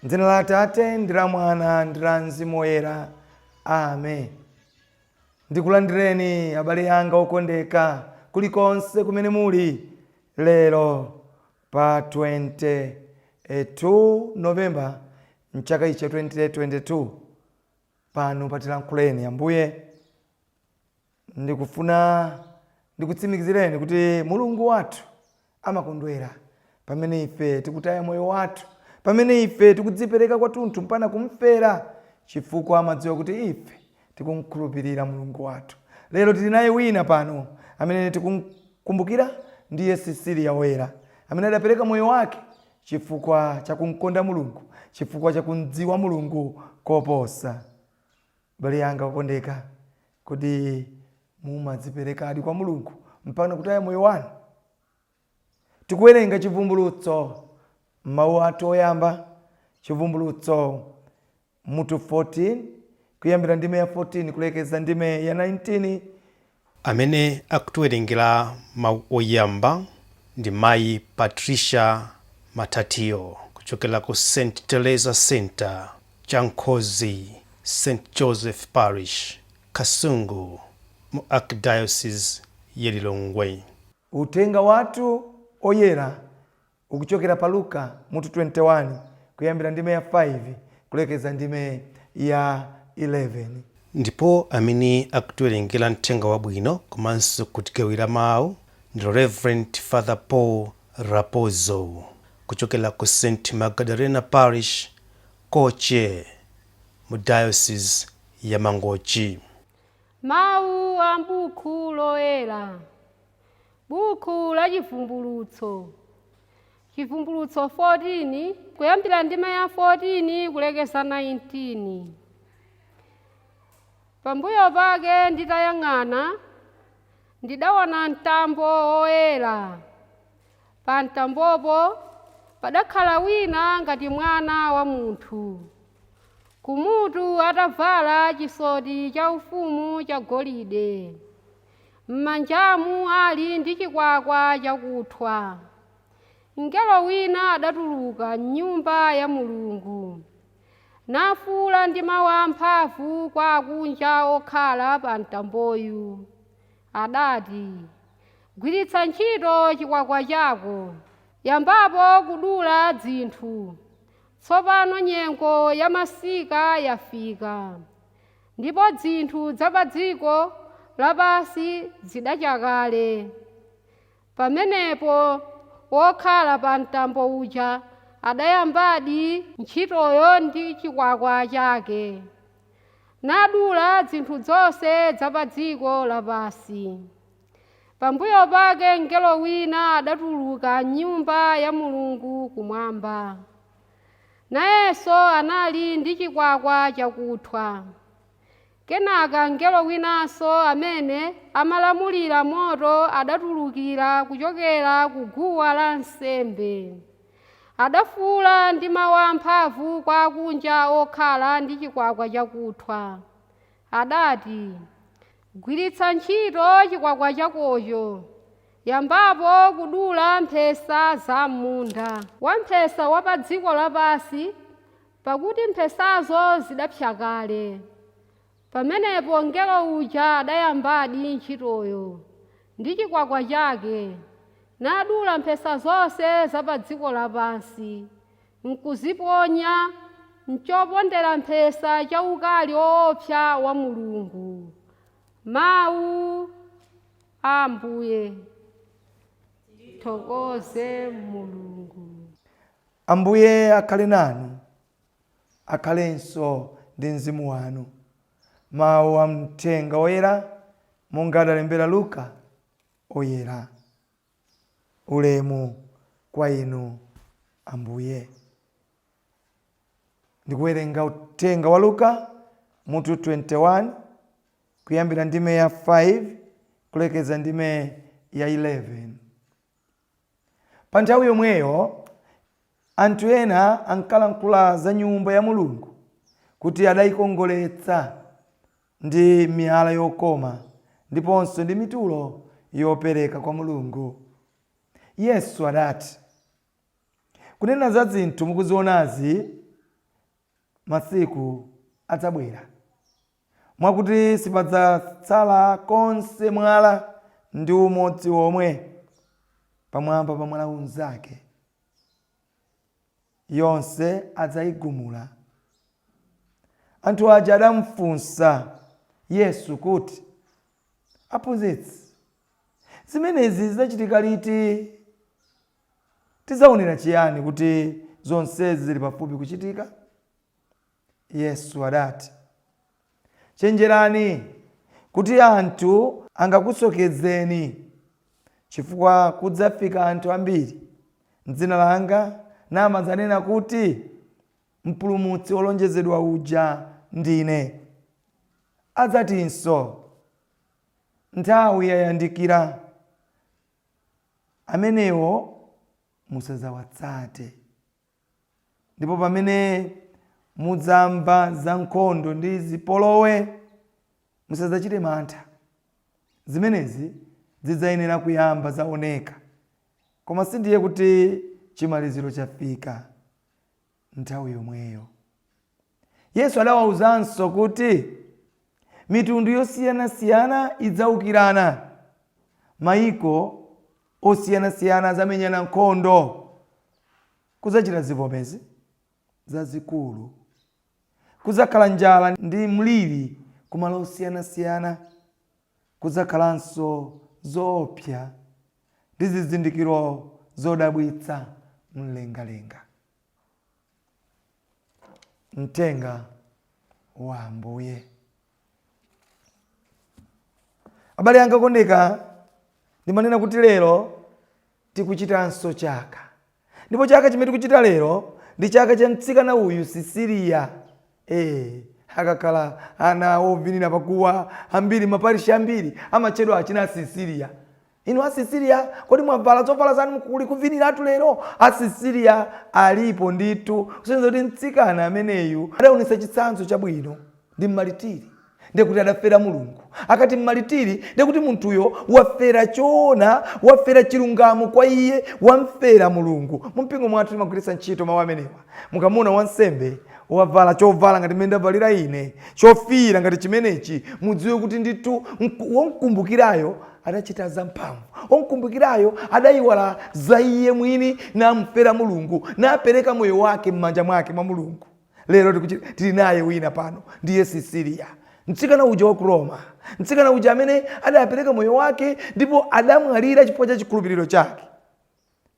M'dzina la Atate ndi la Mwana ndi la Mzimu Woyera. Amen. Ndikulandireni abale anga okondeka kulikonse kumene muli lero pa 22 Novemba mchaka ichi cha 2022 pano pa Tilankhuleni Ambuye. Ndikufuna ndikutsimikizireni kuti Mulungu wathu amakondwera pamene ife tikutaya moyo wathu, pamene ife tikudzipereka kwathunthu mpaka kumfera, chifukwa amadziwa kuti ife tikumkhulupirira Mulungu wathu. Lero tili naye wina pano amene tikumkumbukira, ndiye Cecilia Woyera, amene adapereka moyo wake chifukwa cha kumkonda Mulungu, chifukwa cha kumdziwa Mulungu koposa. Abale anga okondeka, kodi mumadziperekadi kwa Mulungu mpaka kutaya moyo wanu? Tikuwerenga Chivumbulutso, mawu athu oyamba, Chivumbulutso mutu 14, kuyambira ndime ya 14 kulekeza ndime ya 19. Amene akutiwerengera mawu oyamba ndi Mayi Patricia Matatio kuchokera ku St Teresa Center, Chankhozi, St Joseph Parish, Kasungu, mu Archdiocese ya Lilongwe. Uthenga wathu oyera ukuchokera pa Luka mutu 21, kuyambira ndime ya 5 kulekeza ndime ya 11. Ndipo amene akutiwerengera mthenga wabwino komanso kutigawira mawu ndi Reverend Father Paul Rapozo kuchokera ku St Magdalena Parish, Koche, mu Diocese ya Mangochi. Mawu a m'buku loyera, buku la Chivumbulutso, Chivumbulutso 14, kuyambira ndime ya 14 kulekeza 19. Pambuyo pake nditayang'ana, ndidaona mtambo woyera. Pa mtambopo padakhala wina ngati mwana wa munthu, kumutu atavala chisoti chaufumu cha golide, m'manjamu ali ndi chikwakwa chakuthwa. Mngelo wina adatuluka m'nyumba ya Mulungu, nafuula ndi mawu amphamvu kwa akunja okhala pa mtamboyu. Adati, "Gwiritsa ntchito chikwakwa chako, yambapo kudula dzinthu. Tsopano nyengo ya masika yafika, ndipo dzinthu za pa dziko lapansi zidacha kale." Pamenepo wokhala pa mtambo uja adayambadi ntchitoyo ndi chikwakwa chake, nadula dzinthu zonse za pa dziko lapansi. Pambuyo pake mngelo wina adatuluka m'nyumba ya Mulungu kumwamba. Nayenso anali ndi chikwakwa chakuthwa. Kenaka mngelo winanso amene amalamulira moto adatulukira kuchokera ku guwa lansembe. Adafuula ndi mawu amphamvu kwa akunja okhala ndi chikwakwa chakuthwa. Adati, "Gwiritsa ntchito chikwakwa chakocho, yambapo kudula mphesa za m'munda wamphesa wa pa dziko lapansi, pakuti mphesazo zidapsa kale." Pamenepo mngelo uja adayambadi ntchitoyo ndi chikwakwa chake, nadula mphesa zonse za pa dziko lapansi, nkuziponya mchopondera mphesa cha ukali woopsa wa Mulungu. Mawu a Ambuye. Tithokoze Mulungu. Ambuye akhale nanu, akhalenso ndi mzimu wanu. Mawu a mthenga woyera monga adalembera Luka oyera. Ulemu kwa inu Ambuye. Ndikuwerenga uthenga wa Luka mutu 21, kuyambira ndime ya 5 kulekeza ndime ya 11. Pa nthawi yomweyo anthu ena ankalankhula za nyumba ya Mulungu kuti adayikongoletsa ndi miyala yokoma ndiponso ndi mitulo yopereka kwa Mulungu. Yesu adati, "Kunena za zinthu mukuzionazi, Masiku adzabwera mwakuti sipadzatsala konse mwala ndi umodzi omwe pamwamba pa mwala unzake, yonse adzayigumula. Anthu aja adamufunsa Yesu kuti, Aphunzitsi, zimenezi zidzachitika liti? Tidzaonera chiyani kuti zonsezi zili pafupi kuchitika? Yesu adati, Chenjerani kuti anthu angakusokezeni, chifukwa kudzafika anthu ambiri m'dzina langa namadzanena kuti, Mpulumutsi wolonjezedwa uja ndine. Adzatinso, Nthawi yayandikira. Amenewo musadzawatsate. Ndipo pamene mudzamva za nkhondo ndi zipolowe, musadzachite mantha. Zimenezi zidzayenera kuyamba zaoneka, koma sindiye kuti chimaliziro chafika nthawi yomweyo. Yesu adawauzanso kuti, Mitundu yosiyanasiyana idzaukirana, maiko osiyanasiyana adzamenyana nkhondo, kudzachita zivomezi zazikulu, kudzakhala njala ndi mliri kumalo osiyanasiyana, kudzakhalanso zoopsa ndi zizindikiro zodabwitsa mlengalenga. Mthenga wa Ambuye. Abale anga okondeka, ndimanena kuti lero tikuchitanso chaka, ndipo chaka chimene tikuchita lero ndi chaka cha mtsikana uyu Sisiliya. Akakhala ana ovinira paguwa ambiri, maparishi ambiri amatchedwa achina Sisiliya. Inu a Sisiliya, kodi mwavala zovala zanu kuli kuviniratu lero? A Sisiliya alipo ndithu, kusonyeza kuti mtsikana ameneyu adaonetsa chitsanzo chabwino ndi mmalitiri, ndiye kuti adafera Mulungu. Akati mmalitiri, ndiye kuti munthuyo wafera choona, wafera chilungamo kwa iye, wamfera Mulungu. Mumpingo mwathu timagwiritsa ntchito mawu amenewa. Mukamuona wansembe wavala chovala ngati mmene ndavalira ine, chofiira ngati chimenechi, mudziwe kuti ndithu womkumbukirayo adachita zamphamvu. Womkumbukirayo adayiwala za iye mwini, namfera Mulungu, napereka moyo wake m'manja mwake mwa Mulungu. Lero tili naye wina pano, ndiye Sisiliya, mtsikana uja wa ku Roma, mtsikana uja amene adapereka moyo wake ndipo adamwalira chifukwa cha chikhulupiriro chake.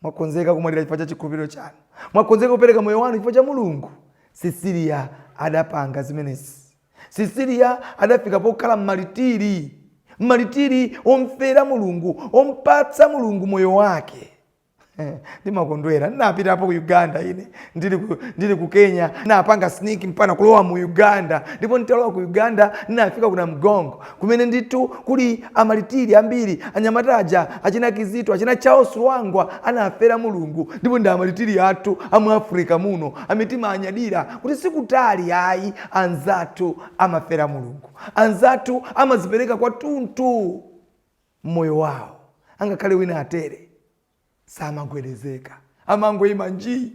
Mwakonzeka kumwalira chifukwa cha chikhulupiriro chanu? Mwakonzeka kupereka moyo wanu chifukwa cha Mulungu? Sisiliya adapanga zimenezi. Sisiliya adafika pokhala mmalitiri, mmalitiri omfera Mulungu, ompatsa Mulungu moyo wake. Ndimakondwera ndinapitapo ku Uganda ine ndili ku Kenya, napanga sneak mpaka kulowa mu Uganda. Ndipo nditalowa ku Uganda ndinafika ku Namugongo, kumene ndithu kuli amalitiri ambiri, anyamata aja achina Kizito, achina Charles Lwanga anafera Mulungu. Ndipo ndi amalitiri athu amu Africa muno, amitima anyadira kuti sikutali ayi, anzathu amafera Mulungu, anzathu amazipereka kwathunthu mmoyo wawo, angakhale wina atere samagwedezeka, amangoyima nji.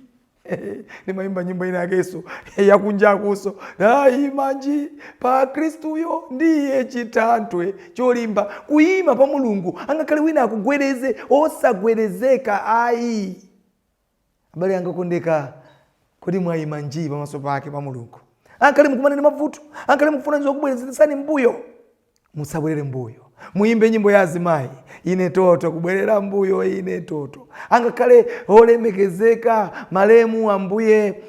Ndimayimba nyimbo ina yakenso yakunjakunso, ndayima nji pa Khristuyo ndiye chithanthwe cholimba. Kuyima pa Mulungu angakhale wina akugwedeze, osagwedezeka ayi. Abale anga okondeka, kodi mwayima nji pamaso pake pa Mulungu? Angakhale mukumana ndi mavuto, angakhale mukufuna zokubwerezetsani mbuyo, musabwerere mbuyo. Muyimbe nyimbo ya azimayi, ine toto kubwerera mbuyo, ine toto. Angakhale olemekezeka malemu Ambuye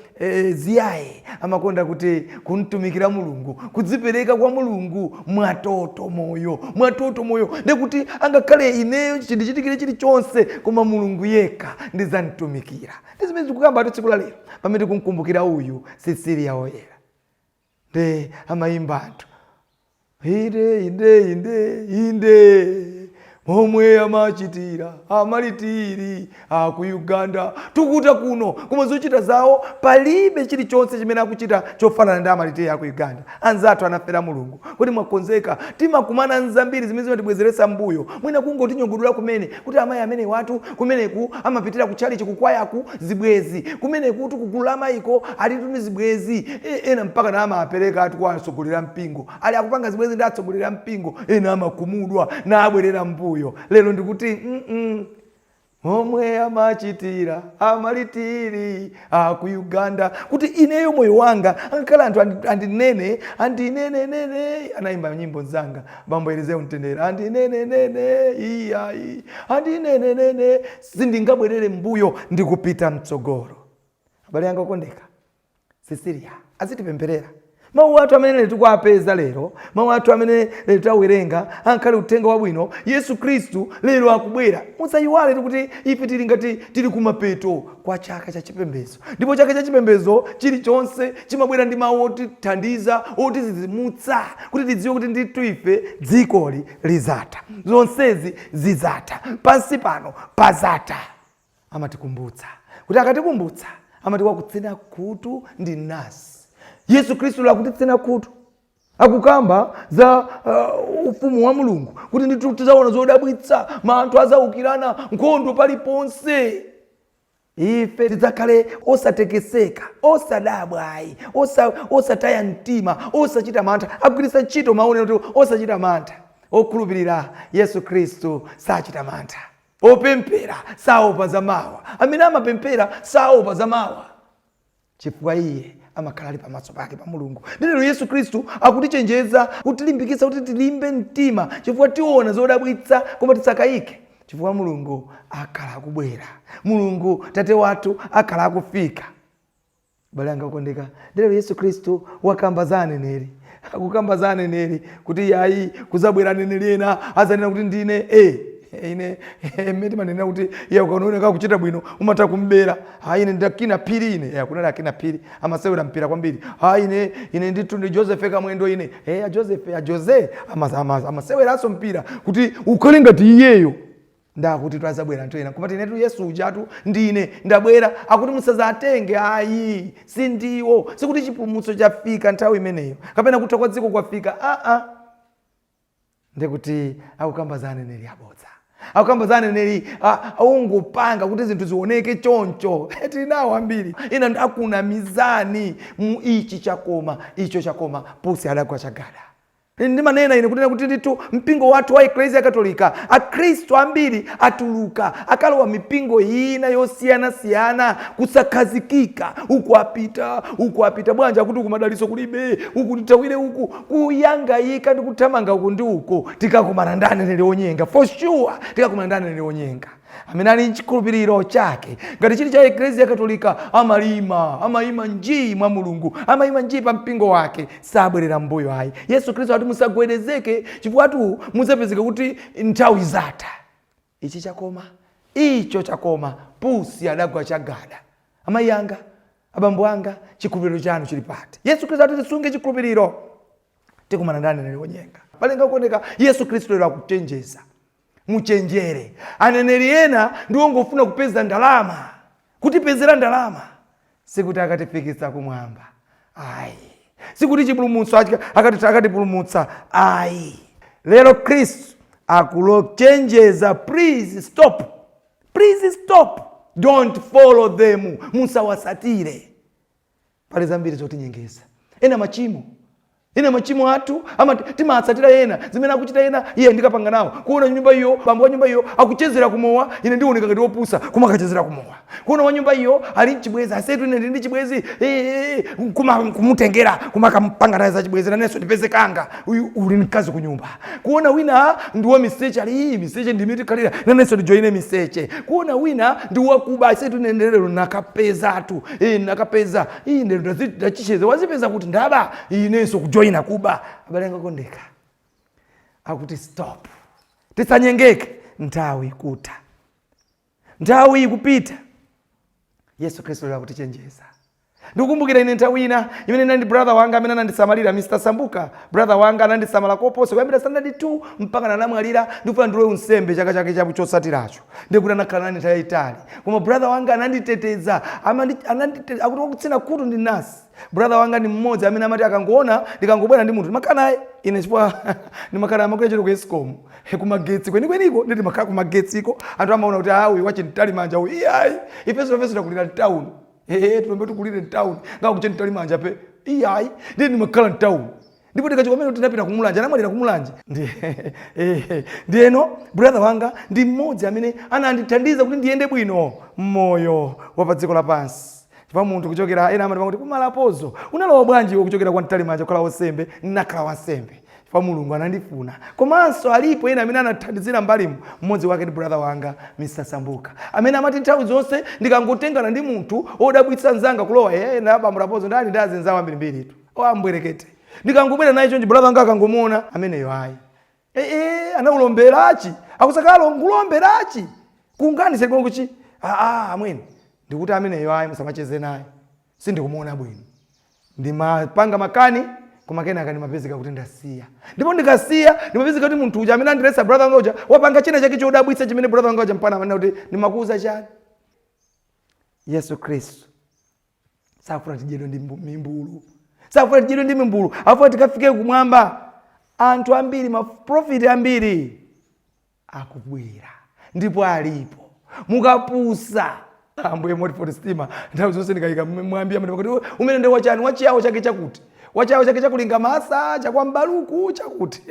Ziyaye amakonda kuti kumtumikira Mulungu, kudzipereka kwa Mulungu mwatoto moyo, mwatoto moyo, ndekuti angakhale ineyo chindichitikire chilichonse, koma Mulungu yekha ndidzamtumikira. Ndi zimene zikukamba tsiku la lero pamene tikumkumbukira uyu Sisiliya woyera. Nde amayimba anthu, inde inde inde inde Omwe amachitira amalitiri aku Uganda tukuta kuno, koma zochita zawo palibe chilichonse chimene akuchita chofanana ndi amalitiri aku Uganda. Anzathu anafera Mulungu. Kuti mwakonzeka, timakumana nzambiri zimene zimatibwezeretsa mbuyo, mwina kungotinyogodola kumene kuti amayi amene watu kumeneku amapitira kutchalichi, kukwayaku zibwezi, kumeneku kugulu la mayiko alitu ndi zibwezi. Ena mpaka na amapereka atu kwa atsogoleri mpingo, ali akupanga zibwezi ndi atsogoleri mpingo. Ena amakumudwa na abwerera mbuyo. Lero ndikuti omwe amachitira amalitiri aku Uganda, kuti ineyo moyo wanga angakhala anthu andinene, andinenenene. Anayimba nyimbo zanga bambo Elizeo Mtendere, andinenenene iyayi, andinenenene, sindingabwerere mbuyo, ndikupita mtsogolo. Abale anga okondeka, Cecilia azitipempherera. Mawu athu amene lero tikuapeza lero, mawu athu amene lero tawerenga, ankhale uthenga wabwino. Yesu Khristu lero akubwera. Musayiwale kuti ife tili ngati tili kumapeto kwa chaka cha chipembedzo, ndipo chaka cha chipembedzo chilichonse chimabwera ndi mawu otithandiza, otizizimutsa, kuti tidziwe kuti ndithu ife dzikoli lizatha, zonsezi zizatha, pansi pano pazatha. Amatikumbutsa kuti, akatikumbutsa amati wakutsina khutu ndi nasi. Yesu Khristu lakutitsina khutu, akukamba za ufumu wa Mulungu, kuti ndithu tizaona zodabwitsa, anthu azaukirana, nkhondo paliponse. Ife tidzakhale osatekeseka, osadabwa ayi, osataya mtima, osachita mantha. Agwiritsa ntchito maonero kuti osachita mantha. Okhulupirira Yesu Khristu sachita mantha. Opemphera saopa zamawa. Amene amapemphera saopa zamawa, chifukwa iye amakhala ali pamaso pake pa Mulungu. Lero Yesu Khristu akutichenjeza, kutilimbikitsa kuti tilimbe mtima, chifukwa tiona zodabwitsa, koma tisakayike, chifukwa Mulungu akhala akubwera, Mulungu Tate wathu akhala akufika. Bale anga okondeka, lero Yesu Khristu wakamba za aneneri, akukamba za aneneri kuti yayi, kuzabwera aneneri ena azanena kuti ndine ine. Mmene timanena kuti iye ukaoneka kuchita bwino umatha kumbera. Ha, ine ndakina phiri ine. Kunali akina phiri, amasewera mpira kwambiri. Ha, ine ndithu ndi Joseph Kamwendo ine. A Joseph, a Jose amaseweranso mpira kuti ukhale ngati iyeyo. Ndakuti twazabwera anthu ena kumati inetu Yesu ujatu ndine ndabwera, akuti musazatenge ayi, sindiwo. Sikuti chipulumutso chafika nthawi imeneyo kapena kutha kwa dziko kwafika, aa. Ndikuti akukamba za aneneri abodza, akukamba za aneneri ungopanga kuti zinthu zioneke choncho. Tili nawo ambiri ina akunamizani mu ichi chakoma, icho chakoma, pusi adagwa chagada. Ndimanena ine kunena kuti ndithu mpingo wathu wa Eklesia Katolika, akhristu ambiri atuluka, akalowa mipingo ina yosiyanasiyana, kusakhazikika. Uku apita, uku apita, bwanji? Akuti uku madalitso kulibe, uku tithawire uku, kuyangayika ndi kuthamanga uku ndi uko. Tikakumana ndi aneneri onyenga, for sure tikakumana ndi aneneri onyenga. Amene ali mchikhulupiriro chake ngati chili cha Eklesia Katolika amalima, amayima njii mwa Mulungu, amayima njii pa mpingo wake, sabwerera mbuyo ayi. Yesu Khristu ati musagwedezeke, chifukwa atu mudzapezeka kuti nthawi zatha, ichi chakoma, icho chakoma, pusi adagwa chagada. Amayi anga, abambo anga, chikhulupiriro chanu chili pati? Yesu Khristu ati tisunge chikhulupiriro, tikumana ndi aneneri onyenga. Palenga kuoneka, Yesu Khristu lero akuchenjeza, muchenjere. Aneneri ena ndi ongofuna kupeza ndalama, kutipezera ndalama, sikuti akatifikitsa kumwamba ayi, sikuti chipulumutso akatipulumutsa ayi. Lero Khristu akulochenjeza, please stop, please stop, don't follow them, musawasatire. Pali zambiri zotinyengeza, ena machimo, ena machimo athu timatsatira ena, zimene akuchita ena, iye ndikapanga nawo. Kuona nyumba iyo, bambo wa nyumba iyo akuchezera kumowa, ine ndioneka ngati wopusa koma akachezera kumowa. Kuona wa nyumba iyo ali mchibwezi, asetu ine ndili ndi chibwezi, kumutengera kumakampanga naye za chibwezi, nanenso ndipeze kanga, uyu uli mkazi kunyumba. Kuona wina ndi wa miseche, ali iyi miseche ndimene tikhalira, nanenso ndijoine miseche. Kuona wina ndi wakuba, asetu ine lero nakapezatu, nakapeza iyi ndero ndachicheza, wazipeza kuti ndaba, inenso kujoina kuba. Abale anga okondeka, akuti stop, tisanyengeke, nthawi ikutha, nthawi ikupita. Yesu Khristu lero akutichenjeza. Ndikukumbukira ine nthawi ina imene ndinali ndi brother wanga amene anandisamalira, Mr Sambuka. Brother wanga anandisamala koposa kuyambira standard 2 mpaka anamwalira. Ndikufuna ndilowe unsembe chaka chake chabu chotsatiracho, ndikuti anakhala nane nthawi yayitali. Koma brother wanga ananditeteza, akuti wakutsina khutu ndi nasi. Brother wanga ndi mmodzi amene amati akangoona ndikangobwera ndi munthu, ndimakhala naye ine chifukwa ndimakhala amakwera chero ku Escom, kumagetsi kwenikweniko. Nditi makhala kumagetsiko, anthu amaona kuti ah, uyu wachintali manja uyu. Iyayi, ifenso nafenso takulira mtown. Ehe, tilombe tikulire mtown ngakuche ntali manja pe. Iyayi, ndiye ndimakhala mtown, ndipo ndikachoka pamene tinapita kumulanje, anamwalira kumulanje. Ndiyeno brother wanga ndi mmodzi amene anandithandiza kuti ndiyende bwino mmoyo wa pa dziko lapansi, chifukwa munthu kuchokera, ena amati kuti kumalapozo unalowa bwanji iwe kuchokera kwa mtali manja kukhala wansembe? Ndinakhala wansembe chifukwa Mulungu anandifuna, komanso alipo ena amene anathandizira mbalimu. Mmodzi wake ndi brother wanga Mr Sambuka, amene amati nthawi zonse ndikangotengana ndi munthu wodabwitsa mzanga kulowa na bambo Rapozo, ndali ndi azinzawo ambirimbiritu oambwerekete, ndikangobwera naye chonchi, brother wanga akangomuona ameneyo, ayi, anaulomberachi akusakalo ngulomberachi kungani sekonkuchi. Aa, amwene, ndikuti ameneyo ayi, musamacheze naye, sindikumuona bwino. Ndimapanga makani, koma kenaka ndimapezeka kuti ndasiya. Ndipo ndikasiya, ndimapezeka kuti munthu uja amene andiletsa, brother wanga uja, wapanga china chake chodabwitsa chimene brother wanga uja mpana amanena kuti ndimakuuza chani. Yesu Khristu safuna tidyedwe ndi mimbulu, safuna tidyedwe ndi mimbulu, afuna tikafike kumwamba. Anthu ambiri, maprofiti ambiri akubwera ndipo alipo. Mukapusa, Ambuye Montfort Stima nthawi zonse ndikayika mwambi amene kuti umene ndi wachani, wachiyawo chake chakuti, wachiyawo chake chakulinga masa chakwambaluku chakuti,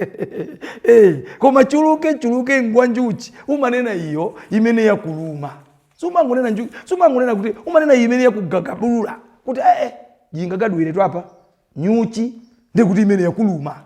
koma chuluke chuluke ngwa njuchi, umanena iyo imene yakuluma. Sumangonena njuchi, sumangonena kuti, umanena iyo imene yakugagabulula kuti jingagadwire twapa nyuchi, ndikuti imene yakuluma.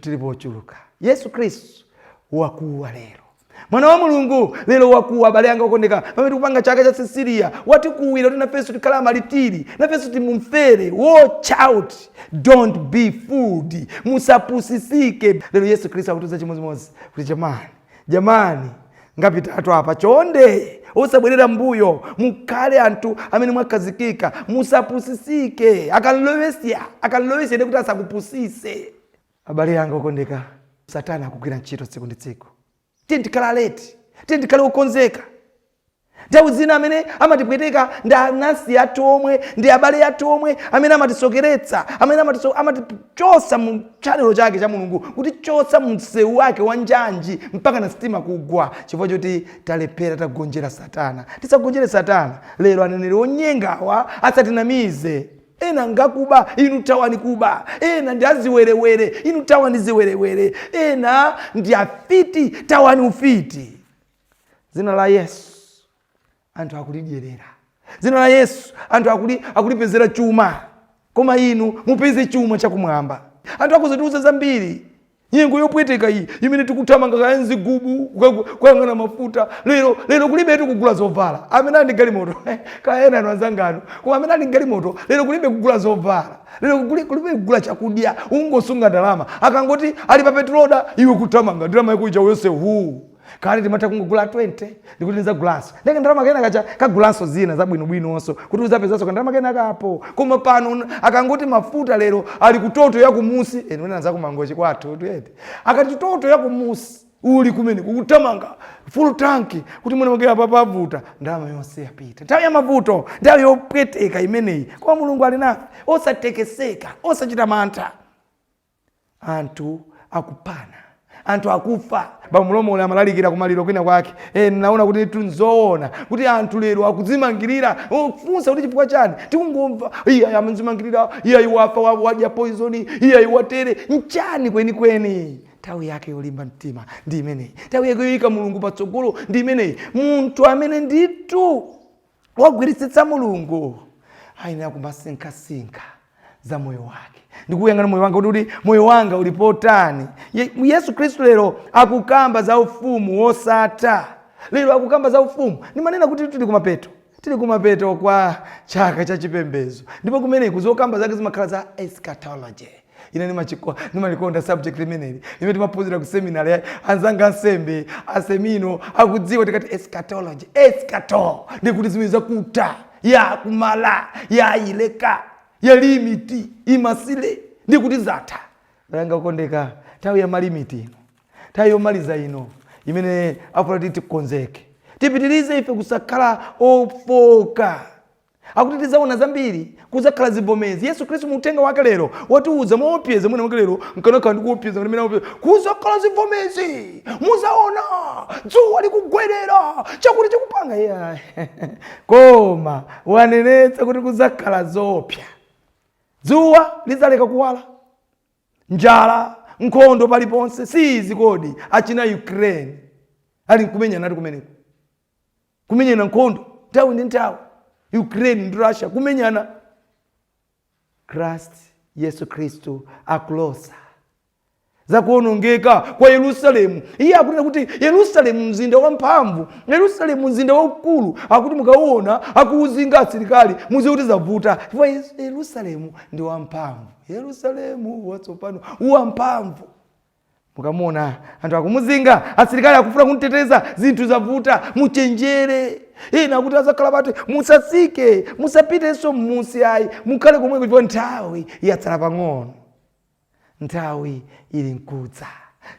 Tilipo ochuluka. Yesu Khristu wakuwa lero, mwana wa Mulungu lero wakuwa. Abale anga okondeka, pamene tikupanga chaka cha Cecilia, watikuwira kuti nafenso tikhala amalitiri, nafenso timumfere. Watch out, don't be fooled, musapusisike. Lero Yesu Khristu akutiuza chimodzimodzi kuti jamani, jamani, ngapitatu apa, chonde osabwerera mbuyo, mukhale anthu amene mwakhazikika, musapusisike. Akalowesya, akalowesya ndi kuti asakupusise. Abale anga okondeka, Satana akugwira ntchito tsiku ndi tsiku. Tiye tikhale alert, tiye tikhale okonzeka. Nthawi zina amene amatipweteka ndi anansi athu omwe, ndi abale athu omwe amene amatisokeretsa, amene amatichosa mu tchanelo chake cha Mulungu, kutichosa mu msewu wake wa njanji mpaka na sitima kugwa, chifukwa choti talephera, tagonjera Satana. Tisagonjere Satana lero. Aneneri onyengawa asatinamize. Ena ngakuba, inu thawani kuba. Ena ndi aziwerewere, inu thawani ziwerewere. Ena ndi afiti, thawani ufiti. Dzina la Yesu anthu akulidyerera, dzina la Yesu anthu akulipezera chuma, koma inu mupeze chuma chakumwamba. Anthu akuzatiuza zambiri. Nyengo yopweteka iyi imene tikuthamanga kaya mzigubu kuyang'ana mafuta lero, lero kulibetu kugula zovala. Amene ali ndi galimoto, kaya ena anu anzanganu, koma amene ali ndi galimoto lero kulibe kugula zovala, lero kulibe kugula chakudya, ungosunga ndalama. Akangoti ali pa petroda, iwe kuthamanga, ndalama yako ija yonse hu. Kale timatha kungogula 20, ndikuti ndizagulanso ndeke ndalama kena kacha kagulanso zina zabwinobwinonso kuti uzapezanso kandalama kena kapo. Koma pano akangoti mafuta lero ali kutoto ya kumusi, ene zakumangochi kwathu tuyete, akati toto ya kumusi uli kumene kukuthamanga full tank kuti mwene mwake apa pavuta, ndalama yonse yapita. Nthawi ya mavuto, nthawi yopweteka imeneyi, koma Mulungu ali nafe. Osatekeseka, osachita mantha. Anthu akupana, anthu akufa. Bamulomole amalalikira kumaliro kwina kwake. Naona kuti tunzoona kuti anthu lero akudzimangirira. Funsa kuti chifukwa chani? Tikungomva iye amadzimangirira, iye wafa, wadya poison, iye watere. Nchani kwenikweni? Nthawi yake yolimba mtima ndi imeneyi, nthawi yake yoyika Mulungu patsogolo ndi imeneyi. Munthu amene ndithu wagwiritsitsa Mulungu ayenera kumasinkhasinkha za moyo wake, ndikuyang'ana moyo wanga kuti moyo wanga uli potani. Yesu Khristu lero akukamba za ufumu wosatha, lero akukamba za ufumu. Ndimanena kuti tili kumapeto, tili kumapeto kwa chaka cha chipembedzo, ndipo kumeneku zokamba zake zimakhala za eschatology. Ine ndimalikonda subject limeneli limene timaphunzira ku seminary. Anzanga ansembe asemino akudziwa tikati eschatology, eschato ndikuti zimene zakutha. Yakumala yayileka ya limit imasile ndikuti zatha. Langa kondeka, nthawi ya malimit ino, nthawi yomaliza ino imene afuna kuti tikonzeke, tipitirize ife kusakhala ofoka. Akuti tizaona zambiri, kuzakhala zivomezi. Yesu Khristu mu uthenga wake lero watiuza moopseza, mwina wake lero nkanakhala ndikuopseza mmene aopseza, kuzakhala zivomezi, muzaona dzuwa likugwerera chakuti chikupanga iya. Koma wanenetsa kuti kuzakhala zoopsa, dzuwa lizaleka kuwala, njala, nkhondo paliponse. Sizi kodi achina Ukraine ali nkumenyana, ati kumeneko kumenyana nkhondo nthawi ndi nthawi, Ukraine ndi Russia kumenyana. Christ Yesu Khristu akulosa zakuonongeka kwa Yerusalemu. Iye akunena kuti Yerusalemu mzinda wamphamvu, Yerusalemu mzinda waukulu, akuti mukauona akuuzinga asilikali, muziwe kuti zavuta, chifukwa Yerusalemu ndi wamphamvu. Yerusalemu watsopano wamphamvu, mukamuona anthu akumuzinga, asilikali akufuna kumteteza, zinthu zavuta, muchenjere. Ena akuti azakhala pati, musasike, musapitenso mmusi ayi, mukhale komweko, chifukwa nthawi yatsala pang'ono, nthawi ili nkudza,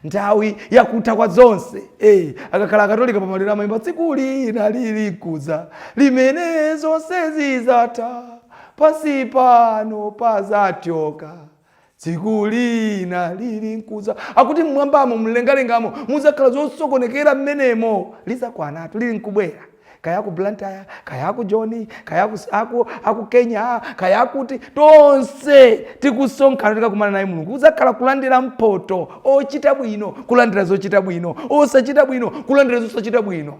nthawi yakutha kwa zonse. Akakhala Akatolika pamaliro amayimba, tsiku lina lili nkudza limene zonse zizatha, pansi pano pazatyoka, tsiku lina lili nkudza. Akuti mmwambamo, mlengalengamo muzakhala zosokonekera mmenemo. Lizakwanatu, lili nkubwera. Kaya ku Blantyre, kaya ku Joni, kaya aku Kenya, kaya kuti, tonse tikusonkhana tikakumana naye Mulungu. Kuzakhala kulandira mphoto, ochita bwino kulandira zochita bwino, osachita bwino kulandira zosachita bwino.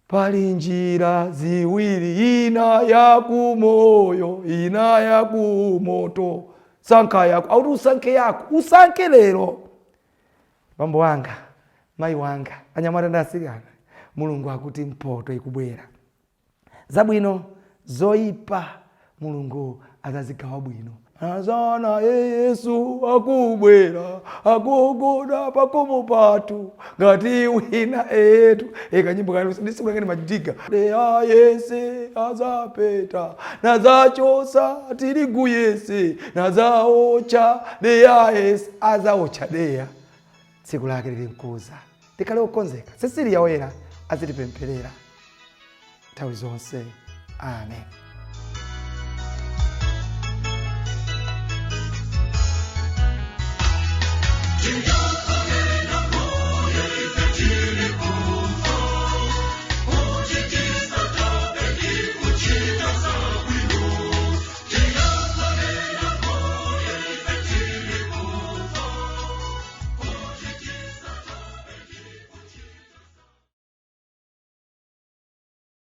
Pali njira ziwiri, ina yakumoyo, ina yakumoto, sankha yako. Auti usankhe yako, usankhe lero. Bambo wanga, mayi wanga, anyamata ndi asikana, Mulungu akuti mphoto ikubwera, zabwino, zoyipa, Mulungu azazigawa bwino. Azana Yesu akubwera, agogoda pakomo pathu ngati wina etu ekanyimbo ndisikulangani majiga leya yese azapeta nazachosa tirigu yese nazaocha deya yese azaocha deya. Tsiku lake lili mkuza, tikhale okonzeka. Cecilia Woyera azitipempherera nthawi zonse. Amen. To